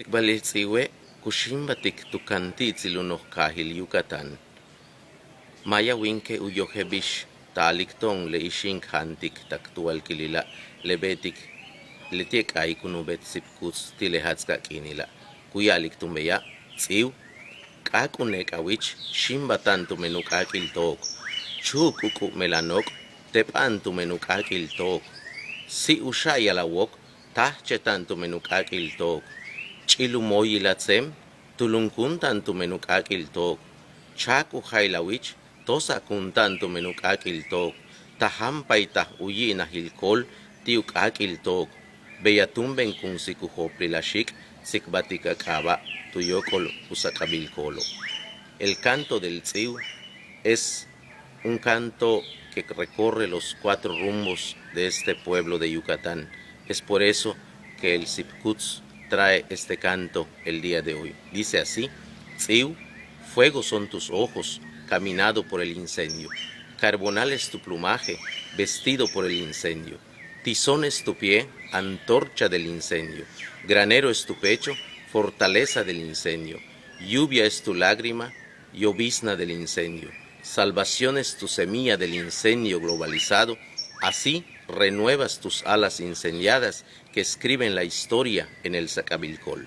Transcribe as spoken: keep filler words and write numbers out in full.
Ba'ale' ts'iiwe' ku xíimbaltik tu kanti'itsil u noj kaajil Yucatán. Maaya wíinike' u yojel bix taalik to'on le ixi'im k jaantik tak tu walkilila' le beetik leti'e' k'aayik u nu'ubet Sipkuts ti' le jaatska' k'iinila'. Ku ya'alik túun beya': Ts'íiw, k'áak u neek'awich, xíimbalta'an tumen u k'áak'il took. Chu'uk u k'ubmel a nook', tep'a'an tumen u k'áak'il took. Si' u xa'ayal a wok, táajcheta'an tumen u k'áak'il took. Ch'il u mooyil a tseem, tulunkunta'an tumen u k'áak'il took. Cháak u ja'il a wich, tosa'akunta'an tumen u k'áak'il took. Tajampaytaj u yi'inajil kool ti' u k'áak'il took. Beya túumben kunsik u jo'oplil a xiik' tsikbaltik a k'aaba' tu yóok'ol u sak'abil koolo'. El canto del ts'íiw es un canto que recorre los cuatro rumbos de este pueblo de Yucatán. Es por eso que el Sipkuts trae este canto el día de hoy. Dice así: Ts'íiw, fuego son tus ojos, caminado por el incendio. Carbonal es tu plumaje, vestido por el incendio. Tizón es tu pie, antorcha del incendio. Granero es tu pecho, fortaleza del incendio. Lluvia es tu lágrima, llovizna del incendio. Salvación es tu semilla del incendio globalizado. Así renuevas tus alas incendiadas que escriben la historia en el sak'abil kool.